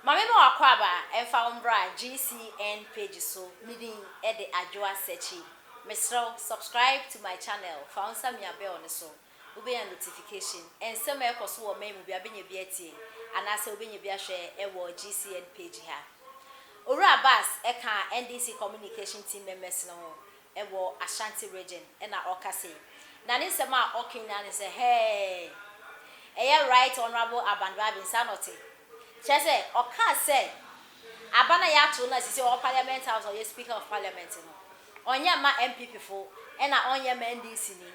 Ma me ma w'akwaaba mfa wo mbra GCN page so, me din de Adwoa Sekyi. Mesrɛ wo subscribe to my channel, fa wo nsa mia bell no so, wobɛnya notification, nsɛm a ɛkɔ so wɔ ɔman mu biara wobɛnya bi atie anaasɛ wobɛnya bi ahwɛ wɔ GCN page ha. Owura Abbas ka NDC communication team members no ho wɔ Ashanti region na ɔka sei. Na ne nsɛm a ɔka nyinaa ne sɛ hɛɛ, ɛyɛ Right Honourable Alban Bagbin, saa na ɔte. Kyerɛ sɛ, ɔkaa sɛ aba no a yɛato no a sisi ɔwɔ Parliament House a ɔyɛ Speaker of Parliament no, ɔnyɛ mma NPP fo ɛna ɔnyɛ mma NDC ni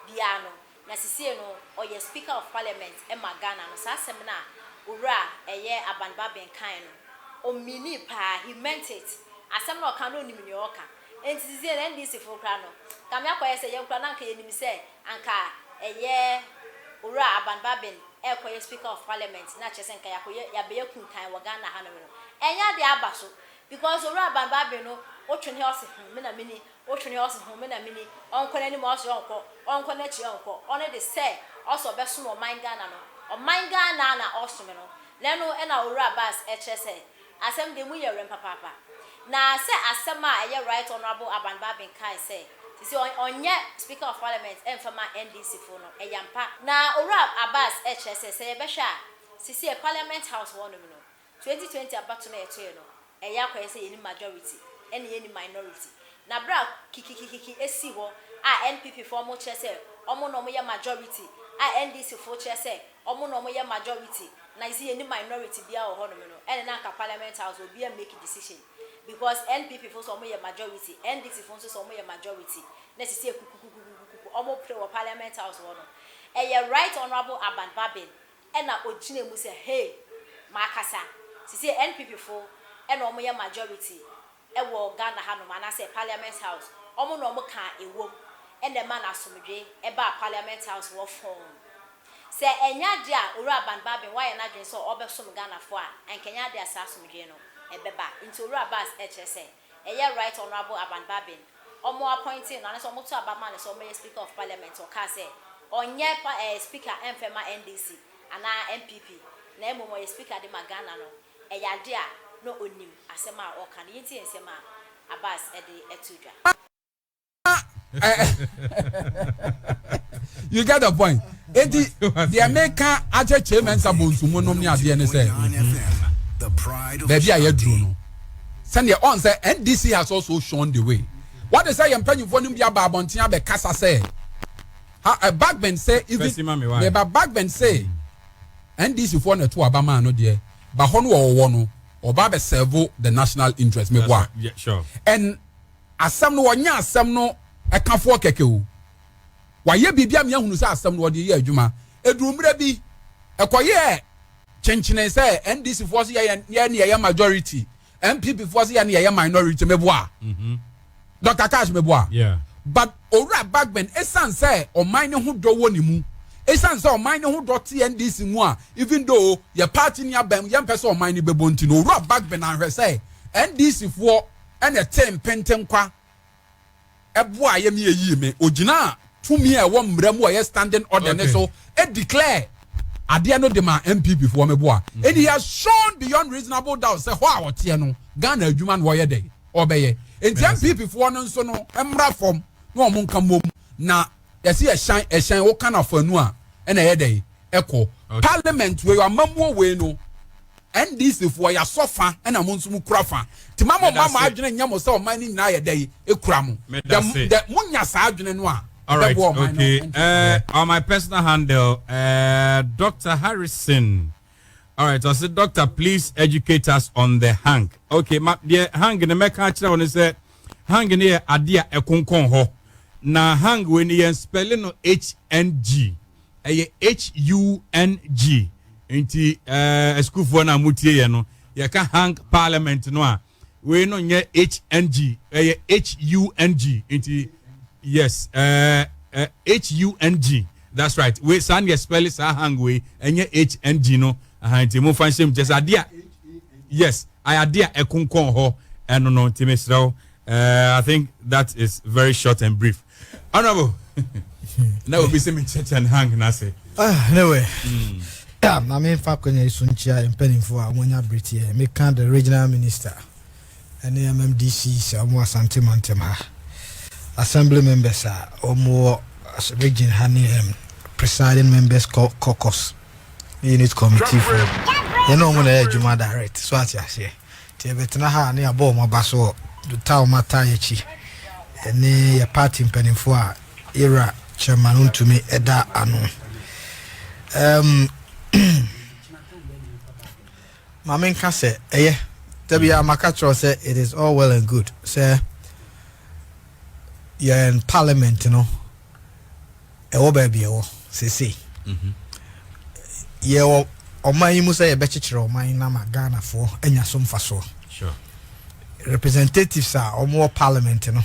biara no, na sisiei no ɔyɛ Speaker of Parliament ma Ghana no, saa asɛm no a Owura a ɛyɛ Alban Bagbin kae no, ɔmeanee paa, he meant it. Asɛm no a ɔka no na ɔnim nea ɔreka. Enti sisiei no NDC fo koraa no, Kame akɔyɛ sɛ yɛn koraa na anka yɛnim sɛ anka ɛyɛ Owura Alban Bagbin ɛrekɔyɛ Speaker of Parliament na kyerɛ sɛ nka yɛakɔyɛ yɛabɛyɛ kuntan wɔ Ghana hanom no. Ɛnyɛ adeɛ a aba so because Owura Alban Bagbin no wotwe ne ɔse hmm me na meni, wotwe ne ɔse hmm me na meni, ɔnkɔ n'anim a ɔse ɔnkɔ, ɔnkɔ n'akyi ɔnkɔ, ɔno de sɛ ɔse ɔbɛsom ɔman Ghana no, ɔman Ghana na ɔsom no. Na ɛno na Owura Abbas ɛkyerɛ sɛ Asɛm de, emu yɛ werɛm papaapa. Na sɛ asɛm a ɛyɛ Right Honourable Alban Bagbin kae sɛ sisi ɔnyɛ Speaker of Parliament ɛmfa ma NDC fo no, ɛyɛ ampa. Na Owura Abbas ɛkyerɛ sɛ, sɛ yɛbɛhwɛ a, sisi Parliament House hɔ nom no, 2020 abato no a yɛtoeɛ no, ɛyɛ akɔyɛ sɛ yɛnni majority ɛna yɛnni minority. Na berɛ a kikikikiki ɛsii hɔ a NPP foɔ wɔn kyerɛ sɛ wɔn na wɔyɛ majority, a NDC foɔ kyerɛ sɛ Ɔmo na ɔmo yɛ majority na you see yɛnni minority biaa wɔ hɔnom no ɛne na anka parliament house obiaa mmake decision because NPP fo nso ɔmo yɛ majority NDC fo nso sɛ ɔmo yɛ majority na sisi akukukukukuku ɔmo pere wɔ parliament house hɔ no ɛyɛ right honourable Alban Bagbin ɛna ogyina mu sɛ hey makasa sisi NPP fo ɛna ɔmo yɛ majority wɔ Ghana hanom anaasɛ Parliament House, wɔn na wɔkaa ɛwom na ɛma no asomdwoe baa Parliament House hɔ fɔmm. Sɛ ɛnyɛ adeɛ a Owura Alban Bagbin wayɛ n'adwene sɛ ɔrebɛsom Ghanafoɔ a, anka ɛnyɛ adeɛ a saa asomdwoe no ɛbɛba. Nti Owura Abbas ɛrekyerɛ sɛ ɛyɛ Right Honourable Alban Bagbin wɔn appointee no anaasɛ wɔto aba maa no sɛ ɔmmɛyɛ Speaker of Parliament, ɔkaa sɛ ɔnyɛ pa ɛɛ Speaker ɛmfa mma NDC anaa NPP na mmom ɔyɛ Speaker de ma Ghana no. Ɛyɛ ade a na onim asɛm a ɔreka no. Yɛntie nsɛm a Abbas de too dwa. You get the point. Enti deɛ meka akyɛ Kyei Mensah Bonsu mu nom ne adeɛ ne sɛ baabi a yɛaduru no sɛdeɛ ɔn sɛ NDC has also shown the way. Wɔde sɛ yɛn mpanyinfoɔ no bi aba abɔnten abɛkasa sɛ ha eh, Bagbin sɛ even meba Bagbin sɛ NDC foɔ na ɛto aba maa no deɛ ba hɔ no ɔwɔ no ɔba abɛ serve the national interest meboa and asɛm no ɔnyɛ asɛm no ɛkafoɔ kɛkɛ o wayɛ biribi a meahunu sɛ asɛm no ɔde yɛ adwuma ɛduru mmerɛ bi ɛkɔyɛɛ kyenkyene sɛ NDC foɔ so yɛ yɛ ne yɛyɛ majority NPP foɔ sɛ yɛne yɛyɛ minority meboa mm-hmm. Dr. Cash meboa yeah. But Owura Bagbin esan sɛ ɔman ne ho dɔ wɔ ne mu, esan sɛ ɔman ne ho dɔ te NDC mu a, even though yɛ party ni abɛn yɛn mpɛ sɛ ɔman ne bɛbɔ nti no, Owura Bagbin ahwɛ sɛ NDC foɔ ɛna ɛte mpentenkwa ɛboa yɛ mi yɛ yie me ogyina tumi a ɛwɔ mmerɛ mu a ɛyɛ standing order ne so declare adeɛ no de ma NPP foɔ meboa mm. And he has shown beyond reasonable doubt sɛ hɔ a ɔteɛ no Ghana adwuma no ɔyɛ dɛ ɔbɛyɛ. Nti NPP foɔ no nso no mmra fam na wɔn nka mmom na yɛsi ɛhyɛn ɛhyɛn woka no afanu a ɛna ɛyɛ dɛ ɛkɔ parliament wei amamuo wei no NDC foɔ yasɔ fa ɛna mo nso mo kura fa nti ma mo ma mo adwene nyɛ mo sɛ ɔman no nyinaa yɛ dɛ yi ekura mo dɛ mo nya saa adwene no a ɛbɛboa ɔman no. On my personal handle, Dr. Harrison. All right, I said, Doctor, please educate us on the hang. Okay, ma deɛ hang ne mɛka akyerɛ wo ne sɛ hang ne yɛ adeɛ a ɛkonkɔn hɔ na hang wei ne yɛn spelling no H N G. Ɛyɛ H-U-N-G. Nti ɛɛ asukuufoɔ no a motie yɛ no, yɛka hung parliament no a, wei no nyɛ H-N-G, ɛyɛ H-U-N-G. Nti yes, ɛɛ eh, H-U-N-G. That's right. Wei saa na yɛ spell saa hung wei, ɛnyɛ H-N-G no. Aha, nti momfa nhyɛ mu kyɛ sɛ adeɛ a yes, ayɛ adeɛ a ɛkonkɔn hɔ ɛno no. Nti mesrɛ wo. Uh, I think that is very short and brief. Honorable, na obi sɛ me kyɛkyɛ ne hang na se. Ah, anyway. Na memfa akonnwa yi so nkyia mpanimfoɔ a wɔanya abere tie. Meka the Regional Minister ɛne MMDC a wɔwɔ Asante Mantam ha, assembly members a wɔwɔ region ha ne presiding members, caucus ne unit committee fo. Yɛne wɔn na ɛyɛ adwuma direct so, ate aseɛ? Nti yɛbɛtena ha ne yɛabɔ wɔn aba so wɔ ta wɔn ata akyi, ɛne yɛ party mpanimfoɔ a yɛwura chairman ntumi ɛda ano. Maame, nka sɛ ɛyɛ dabi a maka kyerɛw sɛ it is all well and good sɛ yɛn parliament no ɛwɔ baabi ɛwɔ sese. Yɛwɔ ɔman yi mu sɛ yɛbɛkyekyere ɔman no ama Ghanafoɔ anya so mfasoɔ. Representatives a wɔwɔ parliament no,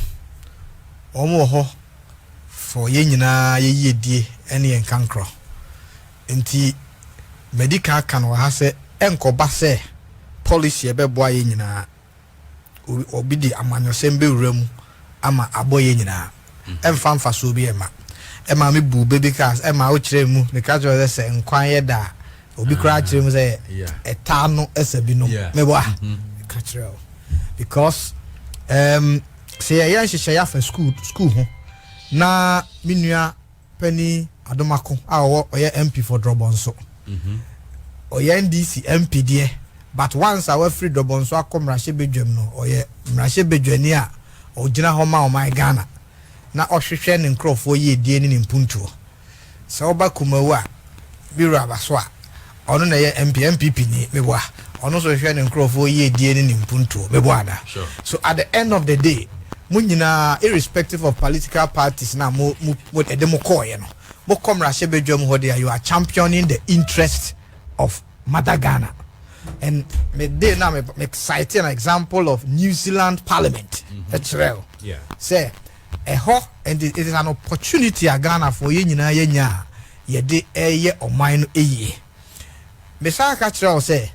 wɔn wɔ hɔ for yɛn nyinaa yɛyiedie ne yɛn nkankorɔ. Nti madi kan aka no wɔ ha sɛ ɛnkɔba sɛ policy ɛbɛboa yɛn nyinaa, obi de amanyɔsɛm bɛwura mu ama abɔ yɛn nyinaa, ɛmfa mfasoɔ bi ɛma ɛma me bu baby cars ɛma wokyerɛ mu. Meka kyerɛ sɛ nkwan yɛ da a, obi koraa kyerɛ mu sɛ ɛtaa no ɛsɛ binom. Mebɔ a ka kyerɛ wo because sɛ yɛyɛ nhyehyɛeɛ afa school ho na me nua pani Adomako a ɔwɔ ɔyɛ MP for Drɔbɔnso, ɔyɛ NDC MP deɛ, but once a wafiri Drɔbɔnso akɔ mmarahyɛbadwam no, ɔyɛ mmarahyɛbadwani a ɔgyina hɔ ma ɔman Ghana na ɔhwehwɛ ne nkurɔfoɔ yiedie ne ne mpuntuo. Sɛ ɔba Kumawu a, biro aba so a, ɔno na ɛyɛ MP, NPP ni, meboa, ɔno nso hwehwɛ ne nkurɔfoɔ yiedie ne ne mpuntuo, meboa ada? So at the end of the day, mo nyinaa, irrespective of political parties na mo ɛde mo kɔɔyɛ no, mo kɔ mmarahyɛbadwam hɔ deɛ, you are championing the interest of Mother Ghana. And me de na me cite an example of New Zealand parliament ɛkyerɛ o sɛ ɛhɔ, and it is an opportunity a Ghanafoɔ yɛn nyinaa yɛnya a yɛde ɛyɛ ɔman no yie. Mesan ka kyerɛ wo sɛ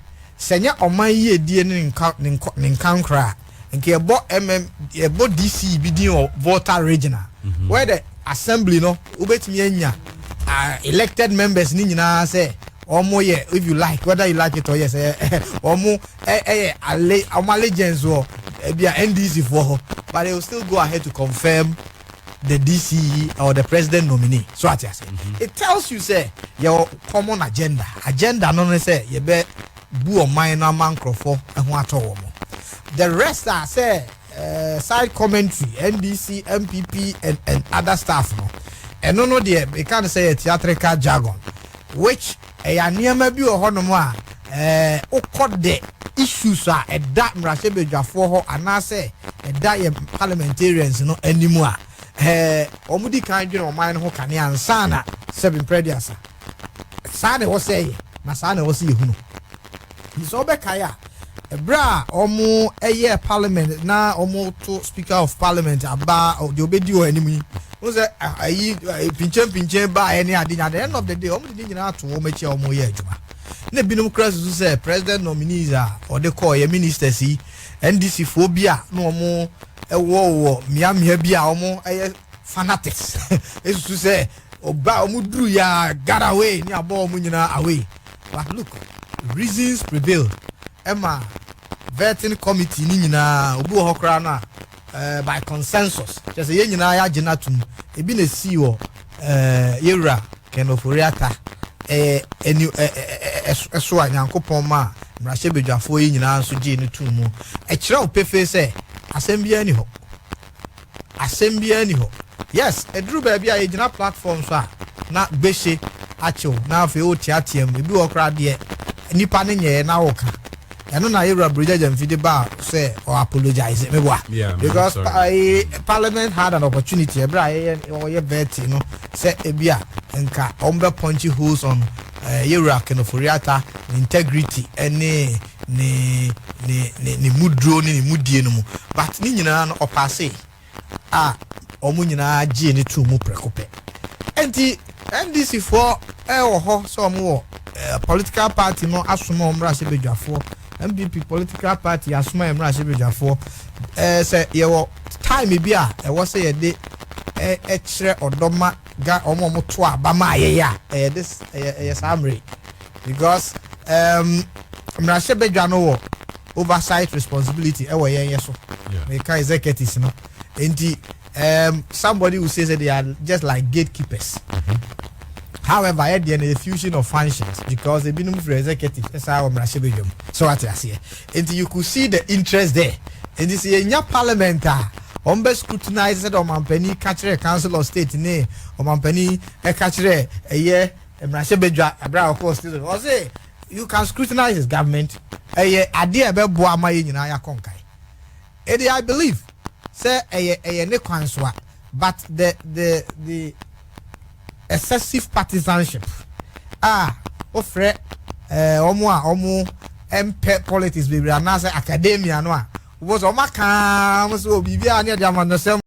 nyɛ ɔman yiedie ne nka ne nkɔ ne nkankora a, nka yɛbɔ yɛbɔ DC bi din wɔ Volta Regional, where the assembly no wobɛtumi anya elected members ne nyinaa sɛ ɔmo yɛ, if you like, whether you like it or yes, ɔmo ɛyɛ alle ɔmo allegiance wɔ ebi a NDC foɔ hɔ, but they will still go ahead to confirm the DCE or the president nominee. So ati ase, it tells you say your common agenda no ne sɛ yɛbɛ bu ɔman no ama nkurɔfoɔ ho atɔ wɔn. The rest are sɛ side commentary, NDC, NPP and other stuff no, ɛno no deɛ, meka no sɛ yɛ theatrical jargon, which ɛyɛ nneɛma bi wɔ hɔnom a wokɔ the issues a ɛda mmarahyɛbadwafoɔ hɔ anaasɛ ɛda yɛ parliamentarians no anim a, wɔn di kan dwene ɔman no ho kane ansa na sɛbi mprɛduasa. Saa na ɛwɔ sɛ ɛyɛ na saa na ɛwɔ sɛ yɛhunu. Nti sɛ ɔbɛkae a, ɛberɛ a ɔmo ɛyɛ parliament na ɔmo to Speaker of Parliament aba, deɛ ɔbɛdi wɔ anim yi, wɔn sɛ ayi pinkyɛn pinkyɛn ba ɛne ade nya. At the end of the day, ɔmo de ne nyinaa to wɔn akyi a ɔmo yɛ adwuma, na ebinom kura susu sɛ president nominees a ɔde kɔɔ yɛ ministers yi, NDC foɔ bi a na ɔmo ɛwɔ wɔ mmeammea bi a ɔmo ɛyɛ fanatics esusu sɛ ɔba ɔmo duru ya got away ne abɔ ɔmo nyinaa away. But look, reasons prevailed ɛma vetting committee ni nyinaa, obi wɔ hɔ koraa no a by consensus kyerɛ sɛ yɛn nyinaa yɛagye no atom. Ebi na esi wɔ yɛwura Ken Ofori-Atta ɛni ɛɛ ɛso a Nyankopɔn ma a mmarahyɛbadwafoɔ yi nyinaa nso gyee no tum mu. Ɛkyerɛ wo pefee sɛ asɛm biara ni hɔ, asɛm biara ni hɔ. Yes, ɛduru baabi a yɛgyina platform so a na gbehye akyew na afei woteatea mu. Ebi wɔ koraa deɛ nipa ne nyɛɛ na wɔka ɛno na yɛwura Brogya Genfi ba sɛ ɔ apologize, meboa? Yeah, because sorry. Parliament had an opportunity ɛberɛ a yɛyɛ ɔyɛ vetting no sɛ ebi a nka ɔmo bɛ punch holes on yɛwura Ken Ofori-Atta ne integrity ɛne ne muduro ne ne mudie no mu, but ne nyinaa no ɔpaase a ɔmo nyinaa gyee ne tuu mu prɛko pɛ. Nti NDC foɔ ɛwɔ hɔ sɛ ɔmo wɔ political party no asoma ɔmo mmarahyɛbadwafoɔ, NPP political party asoma yɛ mmarahyɛbadwafoɔ sɛ yɛwɔ time bi a ɛwɔ sɛ yɛde ɛkyerɛ ɔdɔ ma ga ɔmo a ɔmo to aba ma ayɛyɛ a ɛyɛ this ɛyɛ saa mmerɛ. Because mmarahyɛbadwa no wɔ oversight responsibility ɛwɔ yɛn yɛ so. Meka executives no. Nti somebody will say that they are just like gatekeepers. However, yɛ deɛ no yɛ fusion of functions because ebinom firi executive ɛsan wɔ mmarahyɛbadwa mu. So wate aseɛ. Nti you could see the interest there. Nti sɛ yɛnya parliament a wɔn bɛ scrutinize sɛ ɔmampanin ka kyerɛ Council of State ne ɔmampanin ɛka kyerɛ ɛyɛ mmarahyɛbadwa abira a ɔkɔ state, ɔsɛ you can scrutinize his government. Ɛyɛ adeɛ a ɛbɛboa ama yɛn nyinaa yɛakɔ nkae. Edi I believe sɛ ɛyɛ ne kwan so a, but the excessive partisanship a wofrɛ wɔn a wɔn mpɛ politics bebree anaasɛ academia no a wɔn sɛ wɔn aka wɔn sɛ biribi a ne yɛde amanyɔsɛm.